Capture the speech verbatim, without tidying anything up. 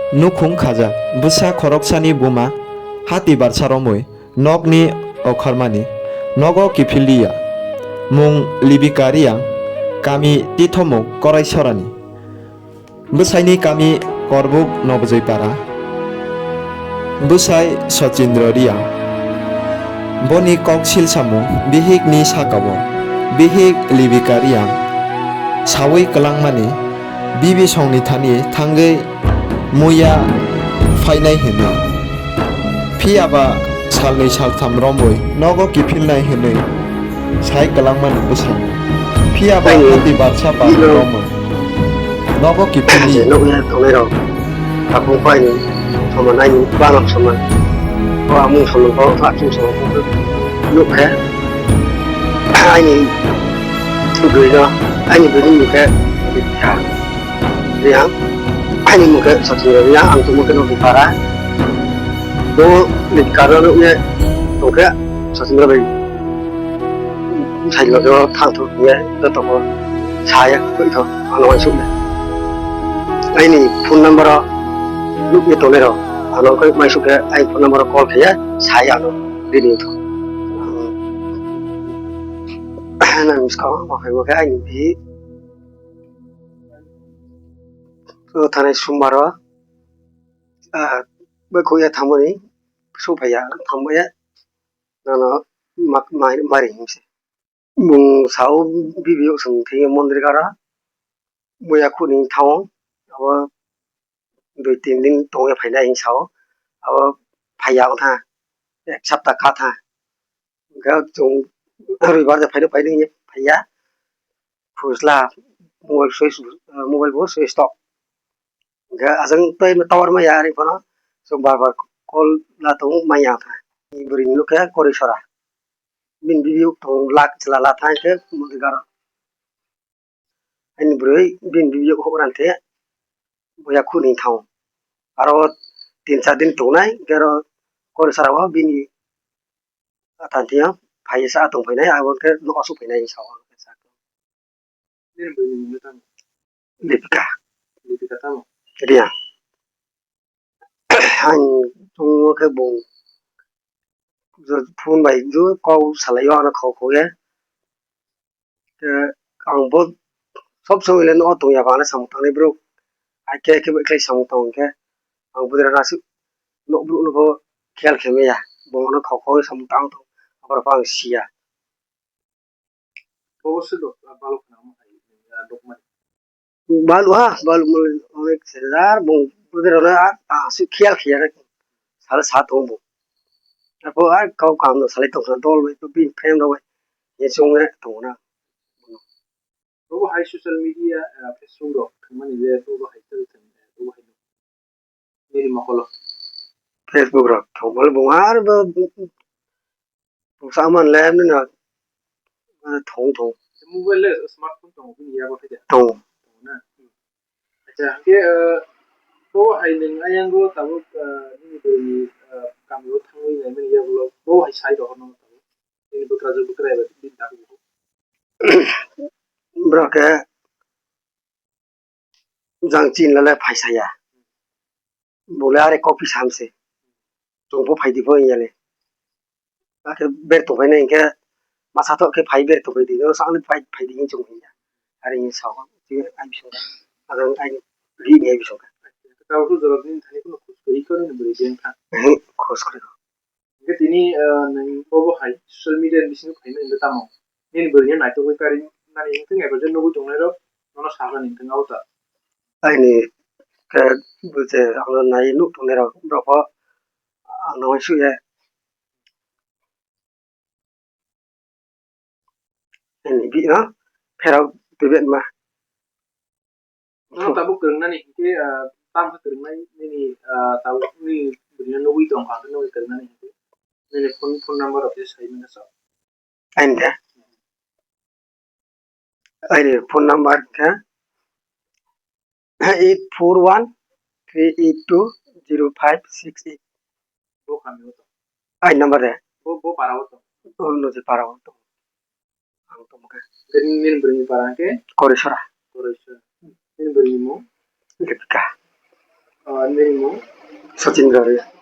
Nukhung khajak bwsa khoroksani buma hati barsa romwi nokni okharmani nogo kiphil liya. Mung Libika Riyang, kami Tithomuk Koraisorani. Bwsaini kami Korbuk Nobjoi Para. Bwsai Sachindra Riyang. Boni koksil samung bihikni sakao bihik Libika Riyang sawi kwlangmani bibi songni thani thangwi muiya phainai hwnwi. Phiya ba salnwi saltham romwi nogo kiphilnai hwnwi sai kwlangmani bwskango. Phiya ba hati barsa ba romwi nogo kiphilwi. Nokni tongnai rok. Tapung paini soman aini banam soman. O amung soman ko akim soman ko nuk khe. Aini bwrwi no, aini bwrwi nuk khe. Riyang, aini mung khe Sachindra Riyang, ang tongmo khe Nobjoi Para. Bo ni karo nukye tongkhe Sachindra bai sai loge o thang thok ye joto ko saya koi tho ano wansuk le. Aini phone number o nukye tongnai rok ano koi maisuk khe aini phone number o call khe ya saya ano rini tho. Nang miss call ma phai bo khe aini bi. O thanai sumbar o, ah, bai khuya thangmani, sopaiya thangmaya, nono mak-, mai-, mari himse. Bung sao bibiyok song thangya mondir gara, muya khuni thang, abo dui tin din tongya phaina hing sao, abo phaiya wngkha, ek sapta kha tha. Hingkhe chwng roibar de phaino phaino hinwi phaiya. Khusla mobile switch, mobile bo switch off. Hingkhe ajang tei tower maya ari phano chwng bar bar call la tongo maya kha. Bwrwi ni nukha Korisora. Bini bibiyok tongo lak chwla la thang khe mondir garo. Ani bwrwi bini bibiyok hok rang khe buya khuni thang. Aro tin char din tongnai, hingkhe aro Korisora o bini Athang thia phai sa tong phainai, abo khe nok asuk phainai sa o. Nini bwrwi ni mung le tamo? Lipika. Lipika tamo? Riya. Ang tongmo khe bung phone bai ju kok salai o ano khok khok ye. Khe ang bo sob somoi le nogo tongya ba, ano samung tangnai bro. Hakhe khe bo khlai samung tong khe ang bo dera aswk nok bro no bo khiyal khe maya. Bo ano khok khok samung tang tong, aboro bo ang siya. Bo se dok, balok na mo hai, dok mani. Balu ha, balu mo onek sejar, bo dera no aswk khiyal khiya. Sala sa tong bo. Apo a kau kam no salai tong dol bai to bin frame rok bai. Ye sung ne tong na. Bobo hai social media, ah, Facebook rok thangmani le bobo hai tel thang, bobo hai nini mokolo. Facebook rok thangmani bo ar bo buksa man le nini thong thong. Mobile le smartphone tong bini yago khe de. Tong. Tong na. Acha, hingke, eh, bo hai nung ayang go tabuk, eh, nini bwrwi, eh, kami o thangwi naimani yagulo bo hai sai rohorno tabuk. Nini bwkrajwk bwkraya bai bini dabu. Borok khe jang chin lale phai saya. Bo le are copy sam se. Chwng bo phai di bo ya le. Akhe ber tong phai nai hingkhe masa tok khe phai ber tong phai di. Sa le phai, phai di hinwi chwng hinya. Are hinwi sa o. Tei ai bising khe. Ang ai ri ni ai bising khe. Tabuk jora nini thani kheno khus kwrwi khe nini bwrwi beng kha. Ehe, khus kwrwi. Hingke tini, ah, nini bobo hai social media ni bisingo phaima hingke tamo? Nini bwrwi no naitugwi kari nani hingke naiba je nugwi tongnai rok nono sakha ni hingke abo ta. Aini khe bwse ano nai nuk tongnai rok borok bo ano uansuk ya. Nini bihik no pherok twi bema. Nono tabuk kwrwngnani hinkhe, ah, tamo khe kwrwngnai nini, ah, tabuk nini bwrwino nugwi tongkha hwnkhe nugwi kwrwngnani hinkhe. Nini phone, phone number rok khe sai mano sa. Aini de? Aini phone number khe eight four one three eight two zero five six eight. Bo kami o tong. Ai number de? Bo, bo para o tong. O no je para o tong. Ang tong khe. Nini bwrwini para khe? Korisora. Korisora. Nini bwrwini mung? Lipika. O, Ani mung Sachin Gare.